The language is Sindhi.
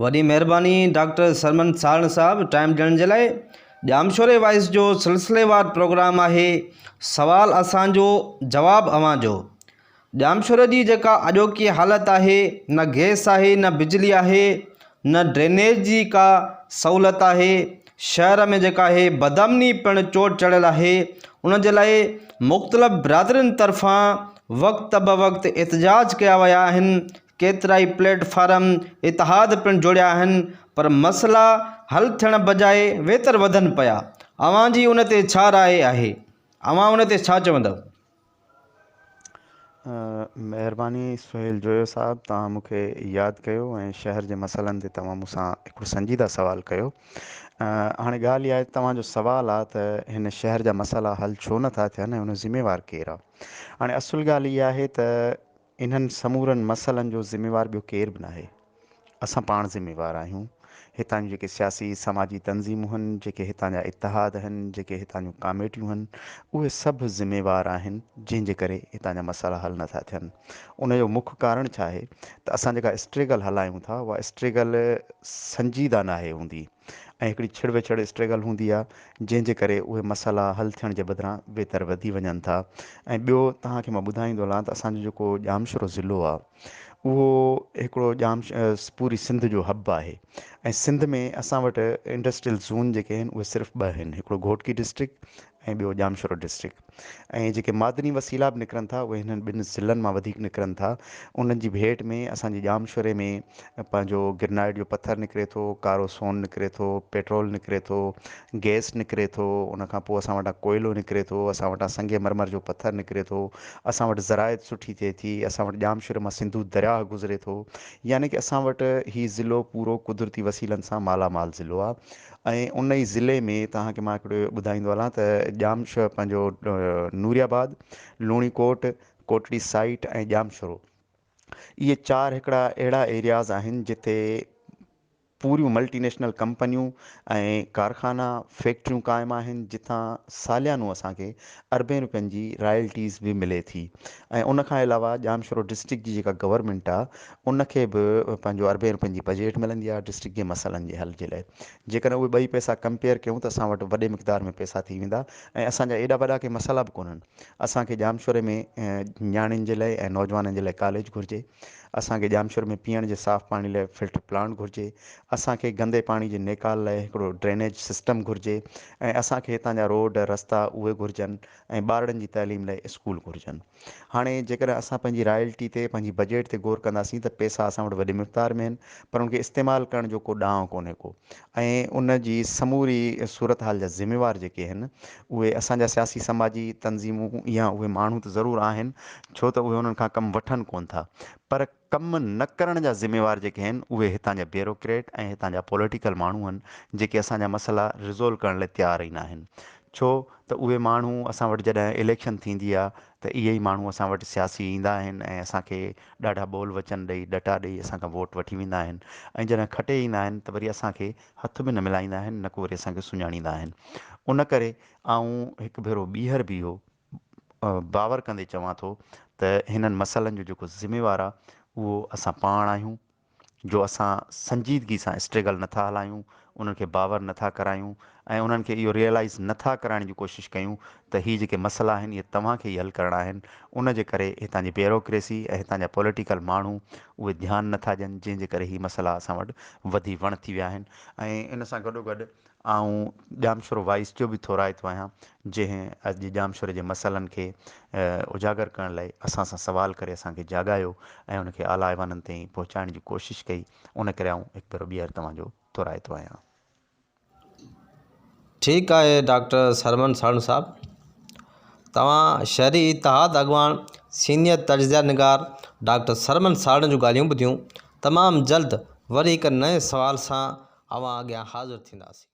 وڏي مهرباني ڊاڪٽر سرمن سارڻ صاحب ٽائيم ڏيڻ جي لاء ڄامشوري وائس جو سلسليوار پروگرام آهي سوال اسان جو جواب اوهان جو ڄامشوري جي جيڪا اڄوڪي حالت آهي نه گئس آهي نه بجلي آهي نه ڊرينيج جي ڪا سهولت آهي شهر ۾ جيڪا آهي بدامني پڻ چوٽ چڙهيل آهي ان جي لاء مختلف برادرين طرفان وقت بوقت احتجاج ڪيا ويا آهن ڪيترائي پليٽ فارم اتحاد پڻ جوڙيا آهن پر مسئلا حل ٿيڻ بجاء ويتر وڌن پيا. اوهان جي ان تي ڇا راء آهي؟ اوهان ان تي ڇا چوندؤ؟ مهرباني سهيل جويو صاحب توهان مون کي ياد ڪيو ۽ شهر جي مسئلن تي توهان مون سان هڪڙو سنجيده سوال ڪيو. هاڻي ڳالهه اها آهي ته توهان جو سوال آهي ته هن شهر جا مسئلا حل ڇو نه ٿا ٿين ۽ ان جو ذميوار ڪير آهي؟ هاڻي اصل ڳالهه اها آهي ته انهن سمورن مسئلن جو ذميوار ٻيو ڪير به ناهي. اسان پاڻ ذميوار آهيون. هتان جون جيڪي سياسي سماجي تنظيمون هن، جيڪي هتان جا اتحاد هن، جيڪي هتان جون ڪاميٽيون هن، اهي سڀ ذميوار آهن جنهن جي ڪري هتان جا مسئلا حل نٿا ٿين. ان جو مک ڪارڻ ڇا آهي ته اسان جيڪا اسٽريگل هلايون ٿا اها اسٽريگل سنجيده ناهي هوندي. ۽ هڪڙي ڇڙ وڇڙ اسٽرگل هوندي آ جنهن جي ڪري اهي مسئلا حل ٿيڻ جي بدران ويتر وڌي وڃن ٿا ۽ ٻيو توهان کي مان ٻڌائيندو هلان ته اسان جو جيڪو ڄامشورو ضلعو آ اهو هڪڙو ڄام پوري سنڌ جو حب آهي ۽ سنڌ ۾ اسان وٽ انڊسٽريل زون جيڪي آهن اهي صرف ٻه آهن هڪڙو گهوٽڪي ڊسٽرڪٽ ۽ ٻيو ڄامشورو ڊسٽرڪٽ ۽ جيڪي معدني وسيلا به نڪرن ٿا اهي هنن ٻن ضلعن مان وڌيڪ نڪرن ٿا. انهن جي ڀيٽ ۾ اسان جي ڄامشوري ۾ پنهنجو گرنائيٽ جو پٿر نڪري ٿو، ڪارو سون نڪري ٿو، پيٽرول نڪري ٿو، گئس نڪري ٿو، ان کان پوء اسان وٽان ڪوئلو نڪري ٿو، اسان وٽان سنگ مرمر جو پٿر نڪري ٿو، اسان وٽ زراعت سٺي ٿئي ٿي، اسان وٽ ڄامشوري مان سنڌو درياهه گذري ٿو، يعني ڪه اسان وٽ هي ضلعو پورو قدرتي وسيلن سان مالا مال ضلعو آهي. ۽ ان ئي ضلعي ۾ توهان کي مان هڪڙو ٻڌائيندو هلان ته ڄام پنهنجو نوري آباد، لوڻي ڪوٽ، ڪوٽڙي سائيٽ ۽ ڄامشورو اهي چار هڪڙا اهڙا ايرياز آهن جتي پوريون ملٽي نيشنل ڪمپنيون ۽ ڪارخانا فيڪٽريون قائم آهن جتان ساليانو اسان کي اربين روپين جي رائلٽيز به ملي ٿي ۽ ان کان علاوه ڄامشورو ڊسٽرڪٽ جي جيڪا گورنمينٽ آهي ان کي به پنهنجو اربين روپين جي بجيٽ ملندي آهي ڊسٽرڪٽ جي مسئلن جي حل جي لاء. جيڪڏهن اهي ٻئي پئسا ڪمپيئر ڪيون ته اسان وٽ وڏي مقدار ۾ پئسا ٿي ويندا ۽ اسان جا ايڏا وڏا ڪي مسئلا به ڪونهن. اسان کي ڄامشوري ۾ نياڻين جي لاء ۽ نوجوانن جي لاء ڪاليج گهرجي. اسان کي ڄامشوري ۾ پيئڻ جي صاف پاڻي لاء فلٽر پلانٽ گهرجي. اسان کي گندي پاڻي جي نيڪال لاء هڪڙو ڊرينيج سسٽم گهرجي ۽ اسان کي هتان جا روڊ رستا اهي گهرجن ۽ ٻارڙن جي تعليم لاء اسڪول گهرجن. هاڻي جيڪڏهن اسان پنهنجي رائلٽي تي، پنهنجي بجيٽ تي غور ڪنداسين ته پئسا اسان وٽ وڏي مقدار ۾ آهن پر ان کي استعمال ڪرڻ جو ڪو ڏانء ڪونهي ڪو ۽ ان جي سموري صورتحال جا ذميوار جيڪي آهن اهي اسان جا سياسي سماجي تنظيمون يا اهي ماڻهو ته ضرور آهن ڇو ته اهي انهن کان ڪم وٺن ڪونه ٿا پر ڪم نه ڪرڻ جا ذميوار جيڪي آهن اهي هتان جا بيوروڪريٽ ۽ هتان جا پوليٽيڪل ماڻهو آهن جيڪي اسان جا مسئلا ريزولو ڪرڻ لاء تيار ئي ناهن ڇو ته اهي ماڻهو اسان وٽ جڏهن اليڪشن ٿيندي آهي ته اهي ئي ماڻهو اسان وٽ سياسي ايندا آهن ۽ اسان کي ڏاڍا ٻول وچن ڏئي ڏٽا ڏئي اسان کان ووٽ وٺي ويندا آهن ۽ جڏهن کٽي ايندا آهن ته وري اسان کي هٿ به نه ملائيندا آهن نه ڪو وري اسان کي سڃاڻيندا آهن ان ڪري آئون هڪ ڀيرو ٻيهر به اهو باور ڪندي چوان ٿو ته هنن مسئلن جو جيڪو ذميوار آ اهو اسان پاڻ آهيون جو اسان سنجيدگي سان اسٽرگل نٿا هلايون انهن کي باور نٿا ڪرايون ۽ انهن کي اهو ريئلائيز نٿا ڪرائڻ جي ڪوشش ڪيون ته هي جيڪي مسئلا آهن اهي توهان کي ئي حل ڪرڻا آهن ان جي ڪري هتان جي بيوروڪريسي ۽ هتان جا پوليٽيڪل ماڻهو اهي ڌيان نٿا ڏين جنهن جي ڪري هي مسئلا اسان وٽ وڌي وڻ ٿي ويا آهن ۽ ان سان گڏوگڏ آئون ڄامشورو وائيس جو به ٿورائتو آهيان جنهن اڄ ڄامشوري جي مسئلن کي اجاگر ڪرڻ لاء اسان سان سوال ڪري اسان کي جاڳايو ۽ ان کي اعليٰ ايوانن تائين پهچائڻ جي ڪوشش ڪئي ان ڪري آئون هڪ ڀيرو ٻيهر توهان جو ٿورائتو آهيان. ٺيڪ آهي ڊاڪٽر سرمن سارڻ صاحب توهان شهري اتحاد اڳواڻ سينيئر تجزيه نگار ڊاڪٽر سرمن سارڻ جون ڳالهيون ٻڌيون تمام جلد وري هڪ نئين سوال سان اوهان اڳيان حاضر ٿينداسين.